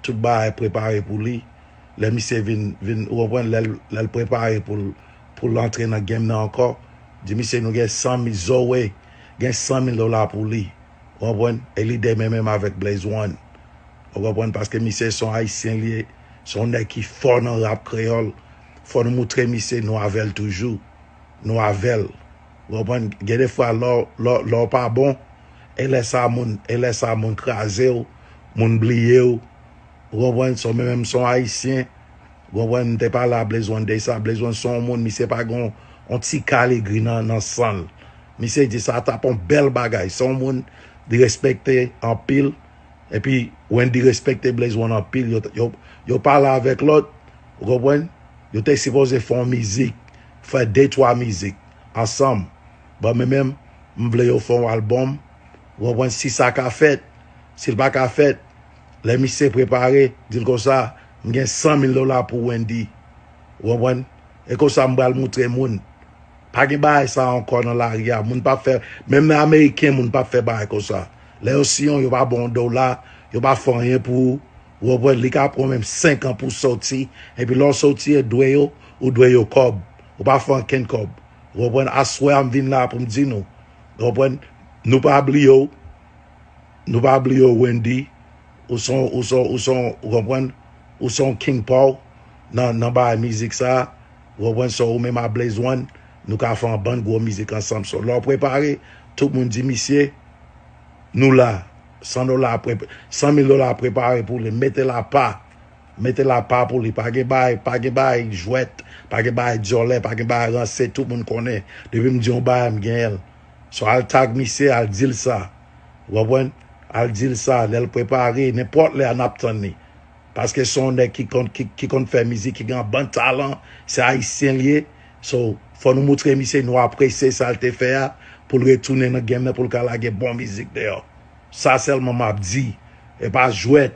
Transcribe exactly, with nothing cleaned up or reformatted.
tout bagay prepare pou li. Lè misye vin, vin, ou konprann, lè l, lè l prepare pou l, pou l antre nan game nan ankò, di misye nou gen san mil, Zoe gen san mil dola pou li. Ou konprann? E li demen menm avèk Blaze One. Ou konprann? Paske misye se yon Ayisyen li ye, se yon nèg ki fò nan rap kreyòl. Fò nou moutre misye nou avè l toujou. Nou avè l. Ou konprann? Gen de fwa lè w, lè w, lè w pa bon, e lè sa moun, e lè sa moun kraze w, moun bliye w. Ou konprann? So, mwen menm se yon Ayisyen. Ou konprann? M te pale a Blaze One de sa. Blaze One se yon moun, misye pa gen yon, yon ti kaligri nan, nan san l. Misye di sa t ap yon bèl bagay. Se yon moun li respekte anpil. Epi Wendy respekte Blaze One anpil. Yo, yo, yo pale avèk lòt. Ou konprann? Yo te sipoze fè yon mizik, fè de twa mizik ansanm. Bon, mwen menm, m vle yo fè yon albòm. Ou konprann? Si sa ka fèt, si l pa ka fèt, lè misye prepare, di l konsa, m gen san mil dola pou Wendy. Ou konprann? E konsa m pral moutre moun. Pa gen bagay sa ankò nan lari a. Moun p ap fè, menm nan Ameriken, moun p ap fè bagay konsa. Lè yo siyen w, yo pa ba w yon dola, yo pa fè anyen pou ou. Ou konprann? Li ka pran menm senk an pou w soti. Epi lè w soti, e dwe yo, ou dwe yo kòb. Ou pa fè ankenn kòb. Ou konprann? Aswè a, m vin la pou m di nou. Ou konprann? Nou pa bliye w. Nou pa bliye w, Wendy. Ou se yon, ou se yon, ou se yon, ou konprann? Ou se yon king pa w nan, nan bagay mizik sa. Ou konprann? So, ou menm a Blaze One, nou ka fè yon bann gwo mizik ansanm. So, lè w prepare, tout moun di misye, nou la. San dola, pre-, san mil dola prepare pou li. Mete l apa. Mete l apa pou li. Pa gen bagay, pa gen bagay jwèt, pa gen bagay dyòlè, pa gen bagay ranse, tout moun konnen. Depi m di yon bagay, m genyen l. So, al tag misye, al di l sa. Ou konprann? Al di l sa, lè l prepare, nenpòt lè a n ap tann li. Paske se yon nèg ki konn, ki, ki konn fè mizik, ki gen yon bann talan, se Ayisyen li ye. So, fò nou moutre misye nou apresye sa l te fè a, pou l retounen nan game nan, pou l ka lage bon mizik deyò. Sa sèlman m ap di. E pa jwèt.